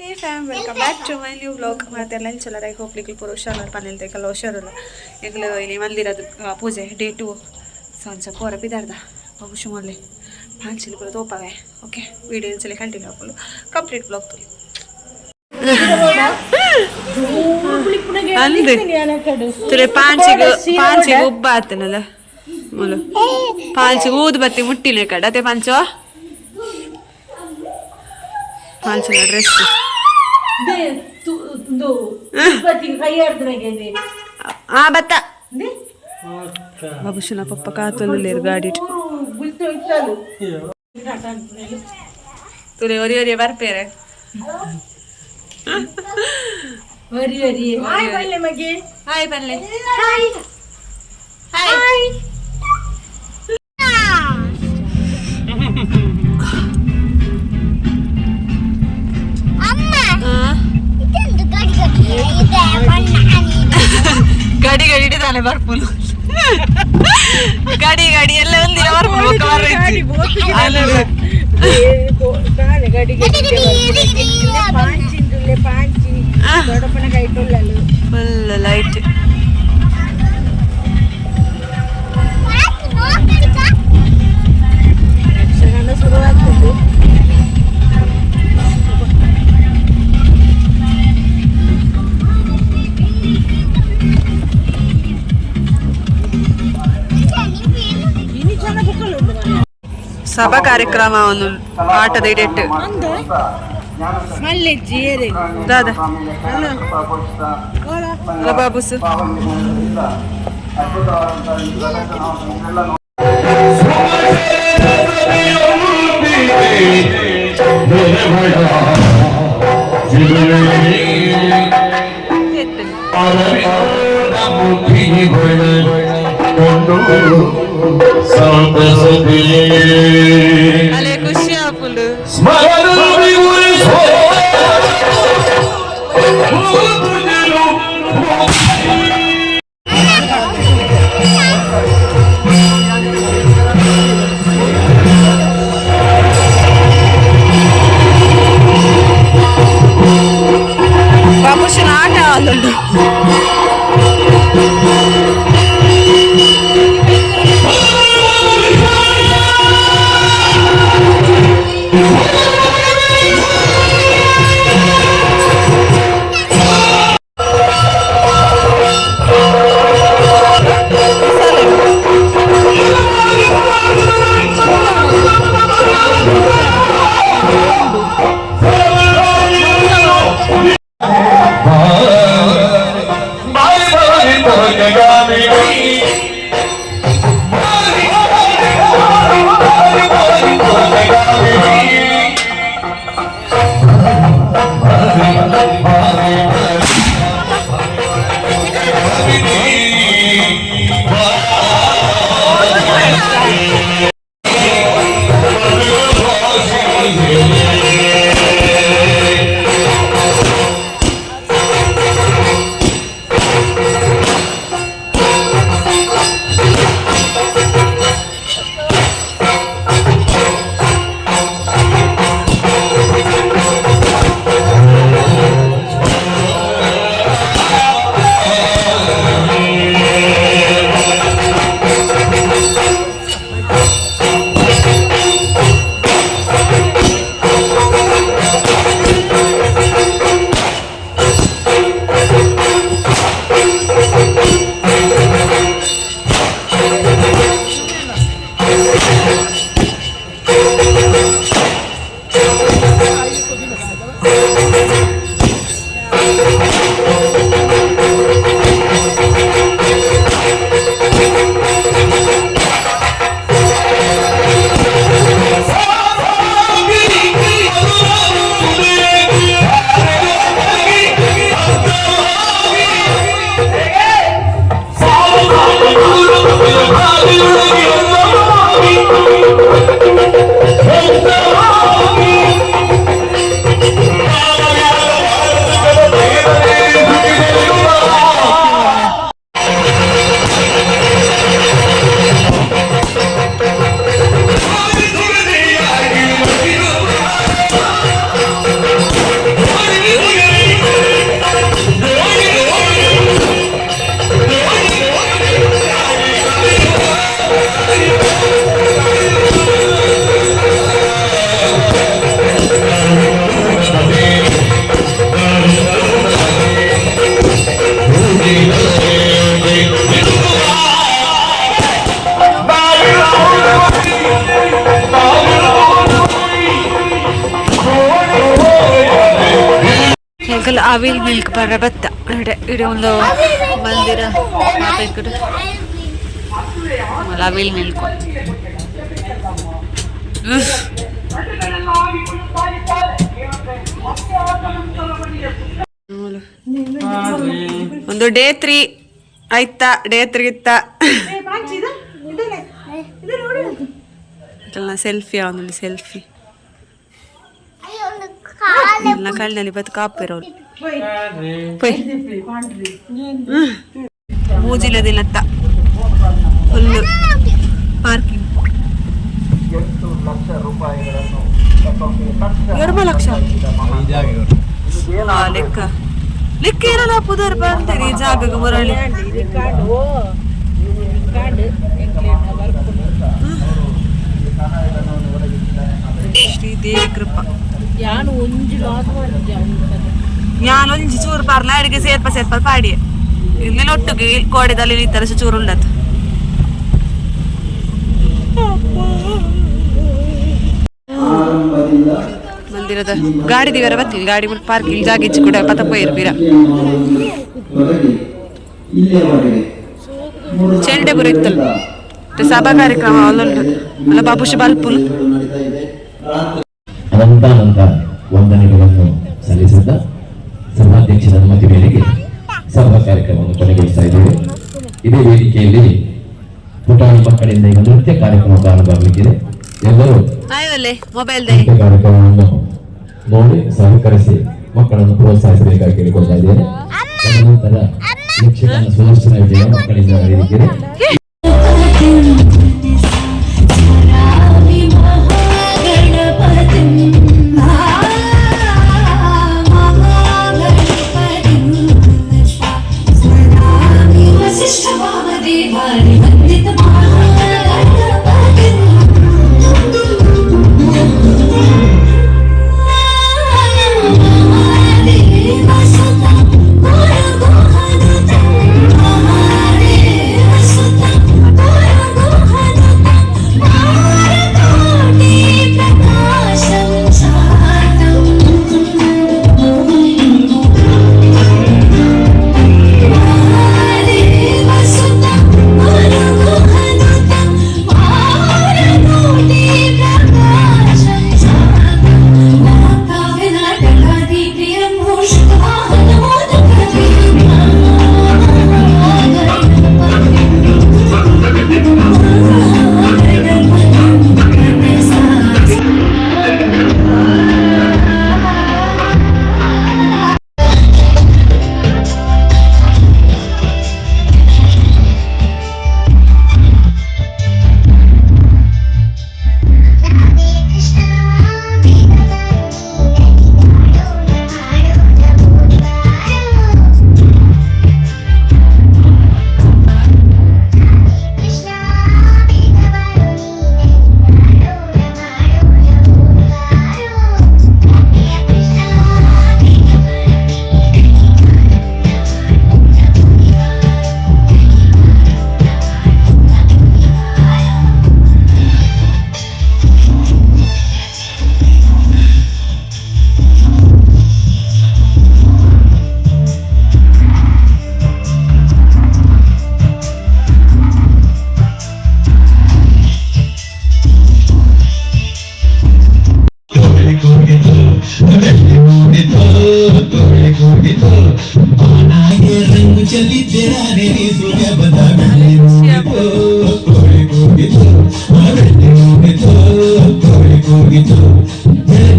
Hey fam, welcome back to my new vlog. ಮಾತೆಲ್ಲ ಚಲರ I hope ನಿಕ್ಲು ಪೂರ ಹುಷಾರು ಪನ್ನೆಲ್ ಹುಷಾರಲ್ಲ. ಎಂಕ್ಲು ಇಲ್ಲಿ ಮಂದಿರದ ಪೂಜೆ ಡೇ ಟು. ಸೊ ಅಂಚ ಪೋರ ಪಿದಾರ್ದ ಬಹುಶಃ ಮೊದಲೇ ಪಾಂಚಿಲು ಪೂರ ತೋಪವೆ. ಓಕೆ, ವಿಡಿಯೋ ಒಂದ್ಸಲ ಕಂಟಿನ್ಯೂ ಹಾಕೊಂಡು ಕಂಪ್ಲೀಟ್ ವ್ಲಾಗ್ ತುಲಿ. ಅಂದೆ ತುಲೆ ಪಾಂಚಿಗೆ ಪಾಂಚಿಗೆ ಉಬ್ಬ ಆತನಲ್ಲ ಮೂಲು. ಪಾಂಚಿಗೆ ಊದು ಬತ್ತಿ ಮುಟ್ಟಿನ ಕಡೆ ಅದೇ ಪಂಚೋ ಪಾಂಚಿನ ಡ್ರೆಸ್. ಆ ಬತ್ತ ಬಾಬುಷನ ಪಪ್ಪ ಕಾತೊಂದುಲ್ಲೇರು ಗಾಡಿ. ತುಲೆ ಒರಿ ಒರಿ ಬರ್ಪೇರೆ. ಹಾಯ್ ಬನ್ಲೆ. Hi hi. ಅಮ್ಮ, ಇದೊಂದು ಗಡಿ ಗಡಿ ಇದೆ ಬಣ್ಣ ಹನಿ. ಗಡಿ ಗಡಿ ಹಿಡಿದಾನೆ ಬರ್ಪುನು. ಗಡಿ ಗಡಿ ಎಲ್ಲ ಒಂದಿನ ಬರ್ಪುನು ಬೊಕ್ಕ ಬರ್ರೈತಿ. ಅಲ್ಲ. ಗಡಿ ಗಡಿ ಗಡಿ. Full light. ಸಭಾ ಕಾರ್ಯಕ್ರಮ ಒಂದು ಆಟದ ಇಡೆಟ್ ದಾದ ಅಲ್ಲ ಬಾಬುಸು. ಅಲೆ ಖುಷಿ ಆಪುಂಡು. ಬಾಬುಷನ ಆಟ ಒಂದುಂಟು. ಎಂಕಲ್ ಅವಿಲ್ ಮಿಲ್ಕ್ ಪರ ಬತ್ತ ಇಡೆ ಇಡೆ ಒಂದು ಮಂದಿರ ಮಾತಾಡ್ಕೊಡು. ಅವಿಲ್ ಮಿಲ್ಕ್. ಒಂದು ಡೇ 3 ಆಯ್ತಾ, ಡೇ 3 ಇತ್ತ ಸೆಲ್ಫಿ, ಅವನಲ್ಲಿ ಸೆಲ್ಫಿ. ಎಲ್ಲ ಕಣ್ಣಲ್ಲಿ ಬತ್ತು ಕಾಪಿರೋರು ಮೂಜಿಲ್ಲದಿಲ್ಲತ್ತ ಫುಲ್ ಪಾರ್ಕಿಂಗ್. 2 ಲಕ್ಷ ಲೆಕ್ಕ ಲೆಕ್ಕ ಇರಲ್ಲ. ಪುದರ್ ಬಂತೀರಿ ಈ ಜಾಗಕ್ಕೆ ಮುರಳಿ. ಶ್ರೀದೇವಿ ಕೃಪಾ. ಯಾನೊಂಜಿ ಚೂರು ಪಾರ್ಲ ಅಡಿಗೆ ಸೇರ್ಪ ಸೇರ್ಪ ಪಾಡಿ ಇಲ್ಲಿ ಒಟ್ಟಿಗೆ ಕೋಡೆದಲ್ಲಿ ಈ ತರ ಚೂರು ಉಂಡತ್ತು. ಮಂದಿರದ ಗಾಡಿ ದಿವರ ಬತ್ತಿಲ್ಲ. ಗಾಡಿ ಪಾರ್ಕ್ ಇಲ್ಲಿ ಜಾಗ ಇಚ್ಚು ಕೂಡ ಪತ ಪೋಯಿರು ಬೀರ. ಚೆಂಡೆ ಪೂರ ಇತ್ತಲ್ಲ ಸಭಾ ಕಾರ್ಯಕ್ರಮ ಅಲ್ಲುಂಟು ಅಲ್ಲ ಬಾಬುಷ ಬಲ್ಪುಲ್. ಅನಂತಾನಂತ ವಂದನೆಗಳನ್ನು ಸಲ್ಲಿಸುತ್ತಾ ಸಭಾಧ್ಯಕ್ಷರ ಅನುಮತಿ ಮೇರೆಗೆ ಸಭಾ ಕಾರ್ಯಕ್ರಮವನ್ನು ಕೊನೆಗೊಳಿಸ್ತಾ ಇದ್ದೇವೆ. ಇದೇ ವೇದಿಕೆಯಲ್ಲಿ ಪುಟಾಣಿ ಮಕ್ಕಳಿಂದ ಈಗ ನೃತ್ಯ ಕಾರ್ಯಕ್ರಮ ಪ್ರಾರಂಭವಾಗಲಿಕ್ಕಿದೆ. ಎಲ್ಲರೂ ಆಯೋಲೆ ಮೊಬೈಲ್ ನೃತ್ಯ ಕಾರ್ಯಕ್ರಮವನ್ನು ನೋಡಿ ಸಹಕರಿಸಿ ಮಕ್ಕಳನ್ನು ಪ್ರೋತ್ಸಾಹಿಸಬೇಕಾಗಿ ಕೇಳಿಕೊಳ್ತಾ ಇದ್ದೇನೆ. ತದನಂತರ ಯಕ್ಷಗಾನ ಸುದರ್ಶನ ವಿಜಯ ಮಕ್ಕಳಿಂದ ನಡೆಯಲಿಕ್ಕಿದೆ. वन्दित महागणपतिम्.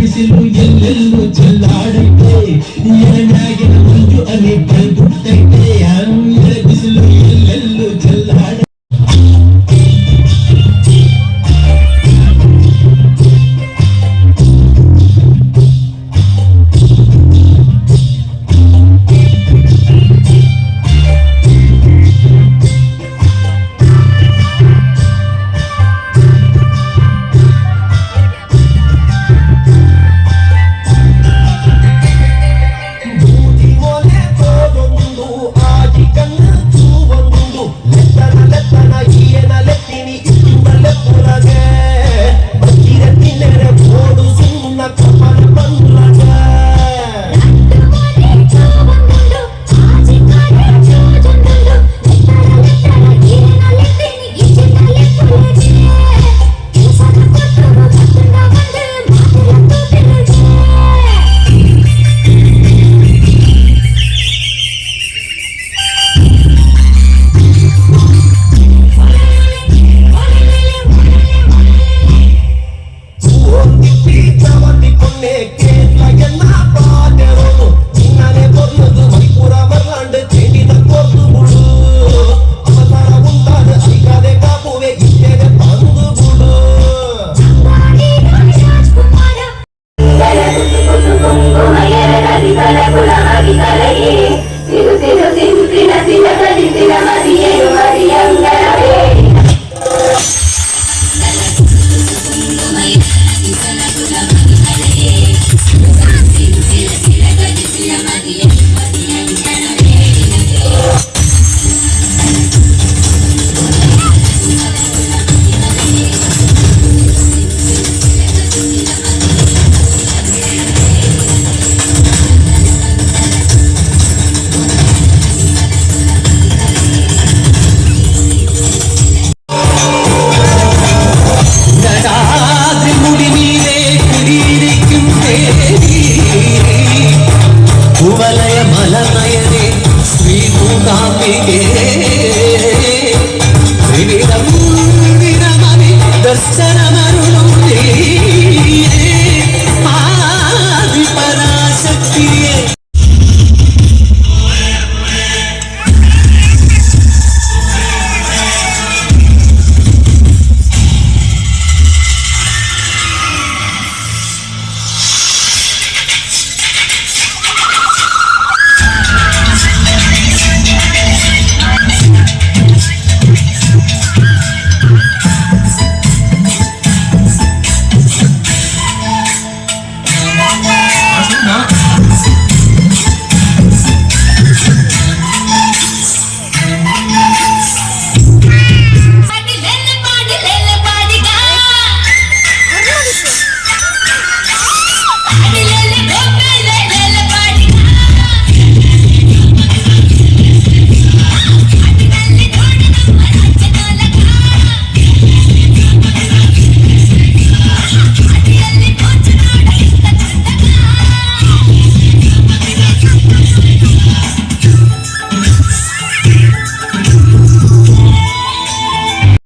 ಬಿಸಿಲು ಎಲ್ಲೆಲ್ಲೂ ಚೆಲ್ಲಾಡೈತೆ, ಎಲೆ ಮಂಜು ಅನಿ ಬೆಳ್ಗುತ್ತೈತೆ. ಬಿಸಿಲು ಎಲ್ಲೆಲ್ಲೂ ಚೆಲ್ಲಾಡ ಕುವಲಯ ಮಲನಯನೆ ಶ್ರೀ ಮೂಕಾಂಬಿಕೆ. ತ್ರಿವಿಧ ಮೂರ್ತಿರಮಿ ದರ್ಶನ.